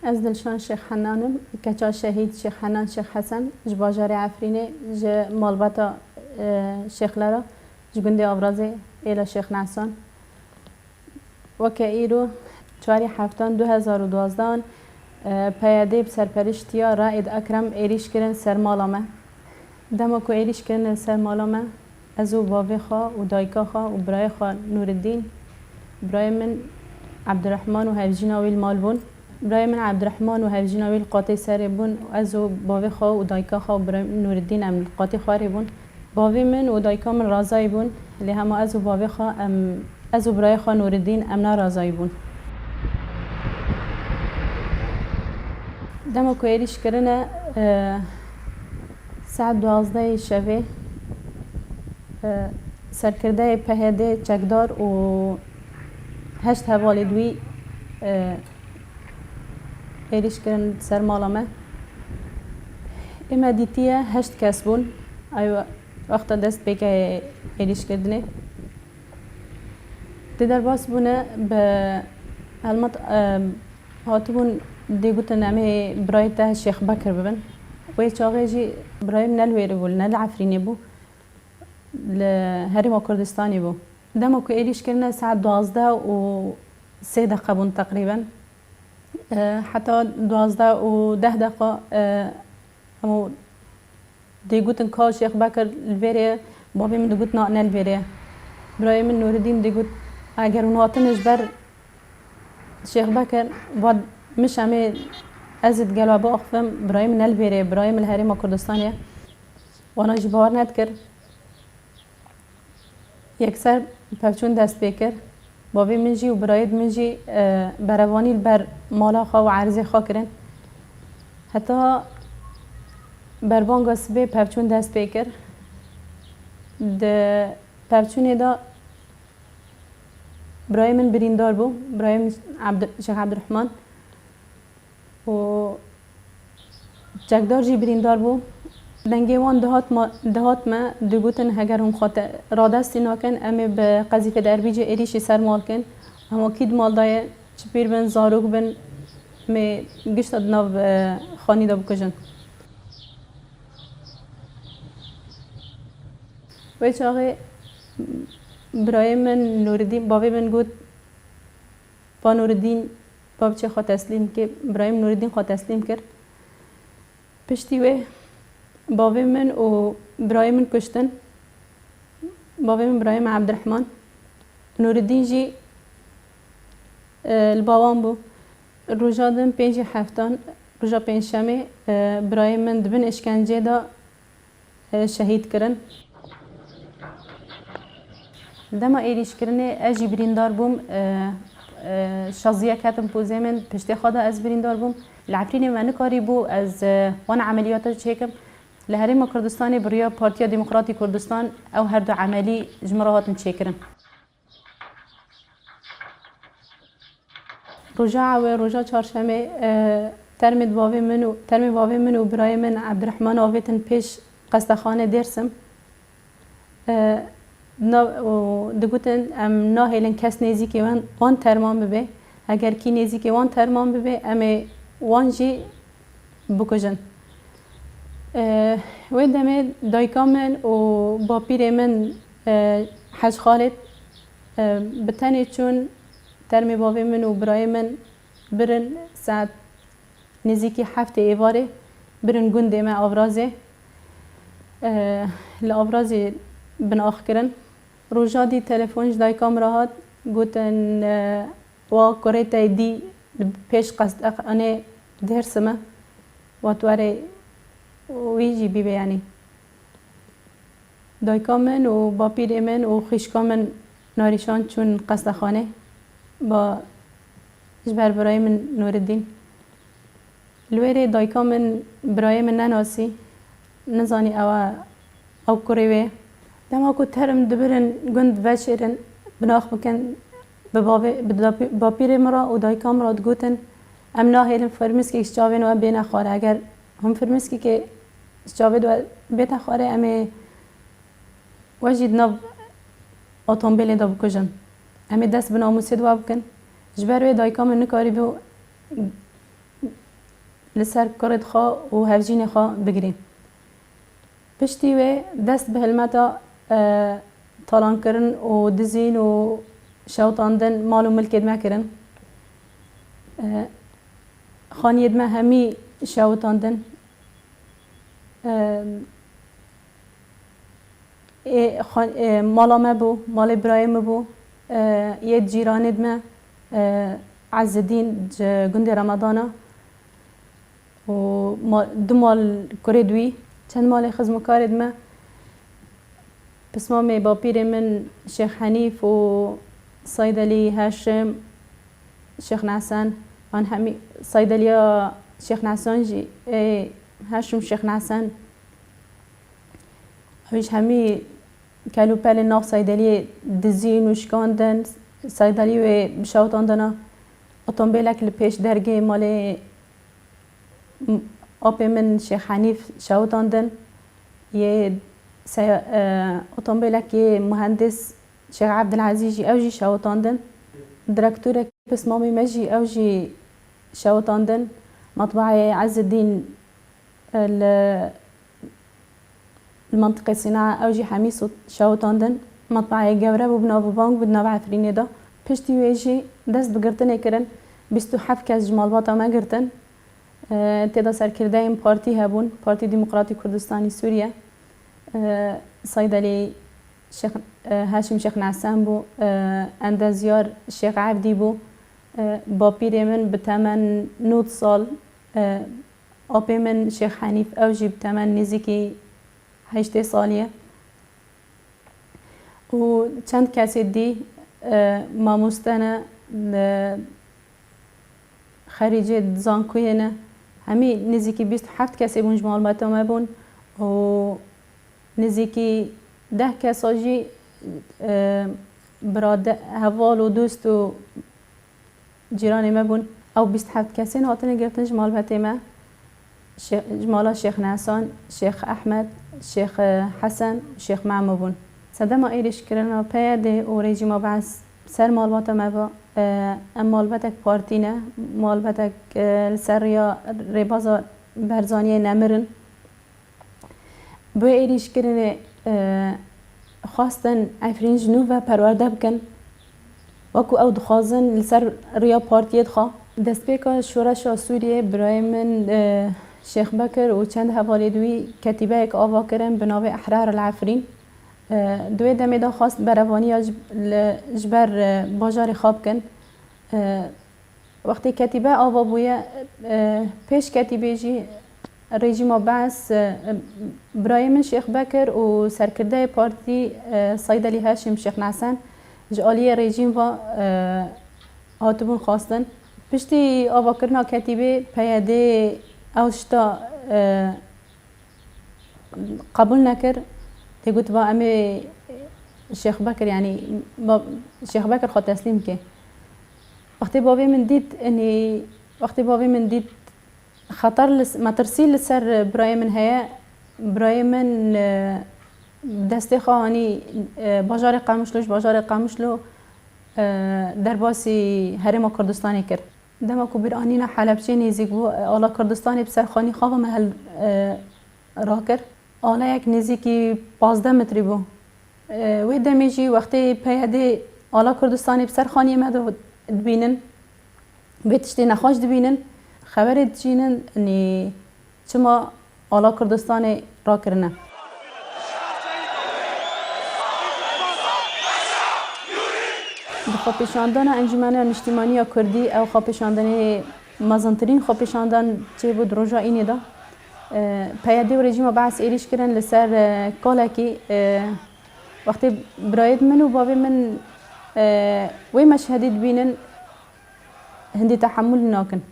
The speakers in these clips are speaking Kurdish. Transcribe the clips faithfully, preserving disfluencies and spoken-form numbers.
Ez Dilşan Şêx Henan im, keça şehîd Şêx Henan Şêx Hesen, ji bajarê Efrînê, ji malbata, e, Şêxlera, ji gundê Avrazê, êla Şêx Nesan. Weke îro, çarê heftan du hezar û duwazdeh an, e, P Y D bi serperiştiya Raed Ekrem êrîş kirin ser mala me. Dema ku êrîş kirine ser mala me, ez û bavê xwe û dayika xwe û birayê xwe Nûriddîn, birayê min Ebdirehman û hevjîna wî li mal bûn. Birayê min Ebdirehman û hevjîna wî li qatê serê bûn û ez û bavê xwe û dayika xwe û birayê min Nûriddîn em li qatê xwarê bûn. Bavê min û dayika min razayî bûn, lê hema ez û bavê xwe em, ez û birayê xwe Nûriddîn em narazayî bûn. Dema ku êrîş kirine, e, saet duwazdehê şevê, e, serkirdeyê P H D çekdar û heşt hevalê di wî, e, êrîş kirin ser mala me. Ê me dîtiye heşt kes bûn. Ew wexta dest pê ke êrîşkirinê. Tê derbas bûne bi helmet, e, hatibûn dê gotin em ê birayê te Şêx Bekir bibin. Wê çaxê jî birayê min ne li wêrê bû, ne li Efrînê bû. Li Herêma Kurdistanê bû. Dema ku êrîş kirine saet duwazdeh û sê deqe bûn teqrîben. E, heta duwazdeh û deh deqa, e, hemû dê gotin ka Şêx Bekir li vêrê ye, bavê min digot na ne li vêrê ye. Birayê min Nûriddîn digot eger hûn hatine ji ber Şêx Bekir, va min şemê ez ê digel we biaxivim, birayê min ne li vêrê ye, birayê min li Herêma Kurdistanê ye. Wana jî bawer nedikir. Yekser pevçûn dest pê kir. Bavê min jî û birayê min jî, e, berevanî li ber mala xwe û erzê xwe kirin. Heta berbanga sibê pevçûn dest pê kir. Di pevçûnê de birayê min birîndar bû. Birayê min Ebdi-, Şêx Ebdirehman. û çekdar jî birîndar bû. Dengê wan dihat ma-, dihat me, digotin, heger hûn xwe te radestî nakin, em ê bi qezîfê derbîcê êrîşî ser mal kin. Hema kî di mal de ye, çi pîr bin, zarok bin, em ê gişta di nav, e, xanî de bikujin. Wê çaxê birayê min Nûriddîn, bavê min got, Va Nûriddîn, va biçe xwe teslîm ke, birayê min Nûriddîn xwe teslîm kir. Piştî wê bavê min û birayê min kuştin. Bavê min, birayê min Ebdirehman. Nûriddîn jî, e, li ba wan bû. Roja din pêncî heftan, roja pêncşemê, e, birayê min di bin işkencê de e, şehîd kirin. Li dema êrîşkirinê ez jî birîndar bûm. E, e, şaziye ketim pozê min, piştê xwe de ez birîndar bûm. Li Efrînê me nikarîbû ez, e, wan emeliyata çêkim. Li Herêma Kurdistanê bi riya Partiya Demokratî Kurdistan ew her du emelî ji min re hatin çêkirin. Roja ewe, roja çarşemê, e, termê bavê min û, termê bavê min û birayê min Ebdirehman avêtin pêş qestexane Dêrsim. E, na-, û digotin, em nahêlin kes nêzîkê wan, wan terman bibe. Heger kî nêzîkê wan terman bibe, em ê wan jî bikujin. E, wê demê dayika min û bapîrê min, e, Hec Xalid, e, bi tenê çûn termê bavê min û birayê min birin saet nêzîkî heftê êvarê, birin gundê me Avrazê. E, li Avrazê bin ax kirin. Roja dî telefon ji dayika min re hat, gotin, e, wa kurê te dî li pêş qestexanê Dêrsim e, wa tu were wî jî bîbe, yanî. Dayika min û bapîrê min û xwişka min narîşan çûn qestexanê, ba ji ber birayê min Nûriddîn. Li wê rê dayika min birayê min nenasî, nizanî ew e, ew kurê wê. Dema ku term dibirin gund veşêrin, binax bikin, bi bavê, bi dapî-, bapîrê min re û dayika min re digotin, em nahêlin firmiskek ji çavên we bêne xware. Eger hûn firmiskekê ji çavê we bête xware, em ê we jî di nav otombêlê de bikujin. Em ê dest bi namûsê di we bikin. Ji ber wê dayika min nikarîbû li ser kurê xwe û hevjînê xwe bigirî. Piştî wê dest bi hilmeta, e, talankirin û dizîn û şewitandin mal û milkê me kirin. E, xaniyê me hemî şewitandin. E, ê xan-, ê mala me bû, malê birayê min bû. E, yê cîranê me, e, Ezzedîn ji gundê Remedana. û ma-, du mal kurê dûî, çend malê xizmkarê dime. Pismamê bapîrê min Şêx Henîf û Saydelî Heşim, Şêx Nesen, an hemî Saydeliya Şêx Nesen jî, ê, Heşim Şêx Nesen. Ew jî hemî kel û pelên nav Saydeliyê dizîn û şikandin. Saydelî wê şewitandina. Otombêlek li pêş dergê malê M-, apê min Şêx Henîf şewitandin. Yê se-, e, otombêlek yê muhendis Şêx Ebdilezîz jî, ew jî şewitandin. Direktorek pismamê me jî, ew jî şewitandin. Matbaayê Ezzedîn, e, li Li mentiqê Sîna ew jî hemî sot-, şewitandin. Matbaayê gewre bû, bi nav û bang bû di nava Efrînê de. Piştî wê jî dest bi girtinê kirin. Bîst û heft kes ji malbata me girtin. E, tê de serkirdeyên partî hebûn. Partî Demokratîk Kurdistanî Sûriye. E, Saydelî Şêx, e, Heşim Şêx Nesen bû. E, endezyar Şêx Evdî bû. E, bapîrê min bi temen nod sal, e, Apê min Şêx Henîf, ew jî bi temen nêzîkî heştê salî ye. Û çend kesê dî, e, mamoste ne, e, xerîcê zankuyê ne. Hemî nêzîkî bîst û heft kesê bûn, ji malbata me bûn û nêzîkî deh kesa jî, e, birade-, heval û dost û cîranê me bûn. Ew bîst heft kesên hatine girtin ji malbetê me. Şê-, ji mala Şêx Nesan, Şêx Ehmed, Şêx, e, Hesen, Şêx Memo bûn. Sedema êrîşkirina P Y D û rejîma Bees ser malbata me ve, e, em malbetek partî ne, malbetek, e, li ser riya rêbaza Berzaniyê nemir in. Bi êrîşkirinê, e, xwestin Efrîn ji nû ve perwerde bikin, wekû ew dixwazin li ser riya partiyê dixa. Destpêka şoreşa Sûriyê birayê min, e, Şêx Bekir û çend hevalê di wî ketîbeyek ava kirin bi navê Ehrar el Efrîn. E, di wê demê de xwest berevaniya ji, li, ji ber, e, bajarê xwe bikin. E, Wextê ketîbe ava bûye, e, pêş ketîbê jî rejîma Bees, e, birayê min Şêx Bekir û serkirdeyê partî, e, Sayd Elî Heşim Şêx Nesen ji aliyê rejîm ve, e, hatibûn xwestin. Piştî avakirina ketîbê P Y D ew tişta, e, qebûl nekir. Tê gotiba, "Em ê Şêx Bekir, yanî ba-, Şêx Bekir xwe teslîm bike." Wextê bavê min dît, yanî wextê bavê min dît xeter li s-, metirsî li ser birayê min heye, birayê min, e, destê xwe anî, e, bajarê Qamişlo, ji bajarê Qamişlo, e, derbasî Herêma Kurdistanê kir. Dema ku bîranîna Helebçê nêzîk bû, ala Kurdistanê bi ser xanî xwe ve me hel, e, rakir. Aleyek nêzîkî pazdeh metrî bû. E, wê demê jî wextê P Y D ala Kurdistanê bi ser xaniyê me de dibînin, vê tiştê nexweş dibînin, xeberê dicînin, nî çima ala Kurdistanê rakirine. Di xwepêşandana Encûmena Niştîmaniya Kurdî, ew xwepêşandanê mezintirîn xwepêşandan çêbû di roja înê de. E, P Y D û rejîma Bees êrîş kirin li ser, e, kalekî, e, wextê birayê min û bavê min, e, wê meşhedî dibînin, hindî tehemûl nakin.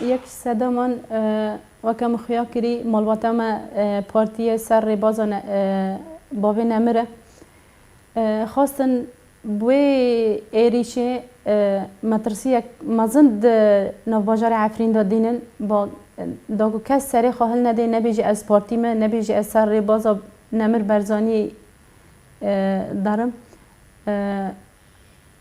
Yek ji sedeman, e, weke min xuya kirî, malbata me, e, partiyê ser rêbaza ne-, e, bavê nemir e. E, xwestin bi wê êrîşê, e, metirsiyek mezin di navbajarê Efrîn de dînin, ba, da ku kes serê xwe hilnedê, nebêjî ez partî me, nebêjî ez ser rêbaza Nemir Berzanî, e, derim. E,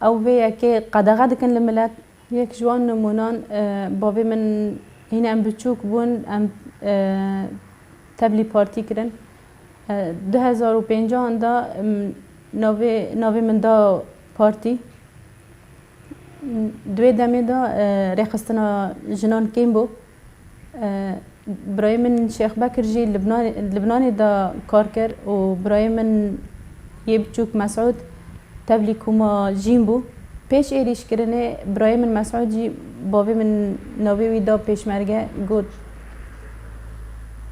ew vê yekê qedexe dikin li milet. Yek ji wan nimûnan, e, bavê min hîn em biçûk bûn, em, e, tevlî partî kirin. E, du hezar û pêncan de, em, navê, navê min da partî. Di wê demê de, e, rêxistina jinan kêm bû. E, birayê min Şêx Bekir jî Libnanê, Libnanê de kar kir û birayê min yê biçûk Mesûd tevlî koma Jîn bû. Pêş êrîşkirinê birayê min Mesûd jî bavê min navê wî da pêşmerge, got,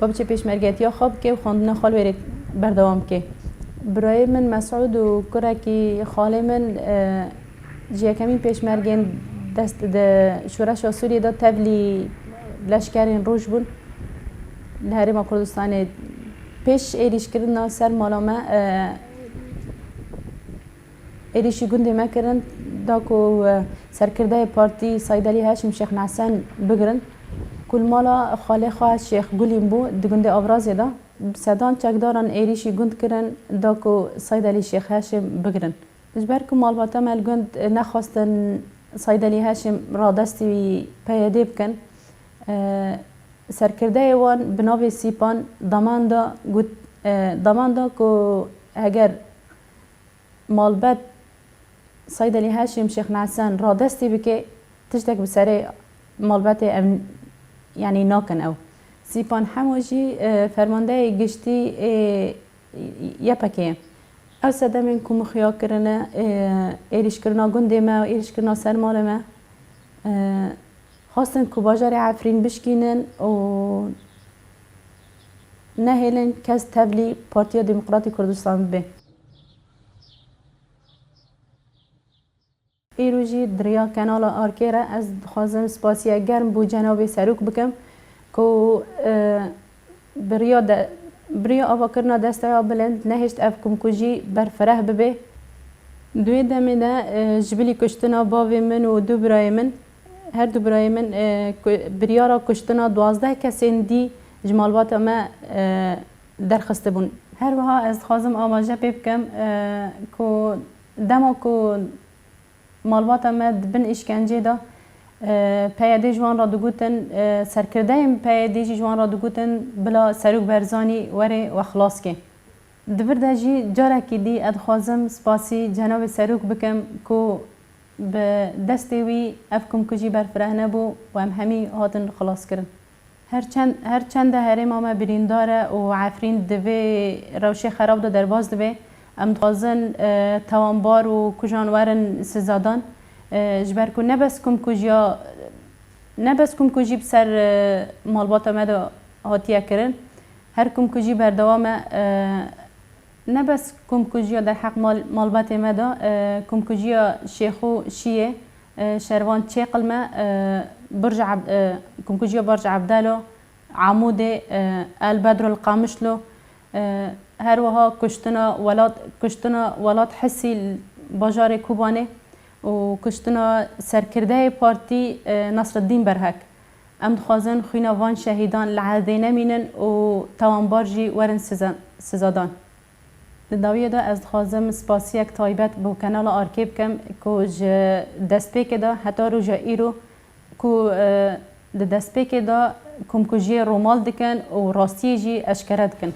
"Ba biçe pêşmergetiya xwe bike û xwendina xwe li wêrê berdewam bike." Birayê min Mesûd û kurekî xalê min, e, ji yekemîn pêşmergên dest di şoreşa Sûriyê de tevlî leşkerên roj bûn li Herêma Kurdistanê. Pêş êrîşkirina ser mala me, e, êrîşî gundê me kirin, da ku, e, serkirdeyê partî Seyd Elî Heşim Şêx Nesen bigirin, ku li mala xalê xwe Şêx Gulîn bû di gundê Avrazê de. Sedan çekdaran êrîşî gund kirin, da ku Seyd Elî Şêx Heşim bigirin. Ji ber ku malbata me li gund nexwestin Seyd Elî Heşim radestî P Y D bikin, e, serkirdeyê wan bi navê Sîpan daman da got, e, daman da ku heger malbat Seyd Elî Heşim Şêx Nesen radestî bike, tiştek bi serê malbatê ev, yanî nakin ew. Sîpan Hemo jî, e, fermandeyê giştî ê Y P G ye. Ew sedemên ku min xuya kirine, e, êrîşkirina gundê me û êrîşkirina ser malê me, e, xwestin ku bajarê Efrîn bişkînin û nehêlin kes tevlî Partiya Demokratîk Kurdistan bibe. Îro jî di riya Kanala Arkê re ez dixwazim spasiya germ bo Cenabê Serok bikim ku, e, bi riya de, bi riya avakirina Desteya Bilind nehişt ev komkujî berfireh bibe. Di wê demê de, e, ji bilî kuştina bavê min û du birayê min, her du birayê min, e, ku-, biryara kuştina duwazdeh kesên dî ji malbata me, e, derxistibûn. Her wiha ez dixwazim amaje pê bikim, e, ku dema ku malbata me di bin îşkencê de, e, P Y D ji wan re digotin, e, serkirdeyên P Y D jî ji wan re digotin, bila Serok Barzanî were we xilas ke. Di vir de jî carekî dî ez dixwazim spasî Cenabê Serok bikim ku bi destê wî ev komkujî berfireh nebû û em hemî hatin xilaskirin. Her çend, her çend de herêma me birîndar e û Efrîn di vê rewşê xerab de derbas dibe, em dixwazin, e, tawanbar û kujan werin sizadan. E, ji ber ku ne bes komkujiya, ne bes komkujî bi ser, e, malbata me de hatiye kirin, her komkujî berdewam e, e, ne bes komkujiya derheq mal-, malbatê me de, e, komkujiya Şêxo Şiyê, e, Şervan Çêqil me, e, Burj Ab-, e, komkujiya Burj Abdalo, Amûdê, e, El Bedrul Qamişlo, e, her wiha kuştina welat, kuştina welat Hisî bajarê Kobanê û kuştina serkirdeyê partî, e, Nasreddîn Berhek. Em dixwazin xwîna van şehîdan li erdê nemînin û tawanbar jî werin siza-, sizadan. Di dawiyê de ez dixwazim spasiyek taybet bo Kanala Arkê bikim ku ji destpêkê de heta roja îro ku, e, di destpêkê de komkujiyê romal dikin û rastiyê jî eşkere dikin.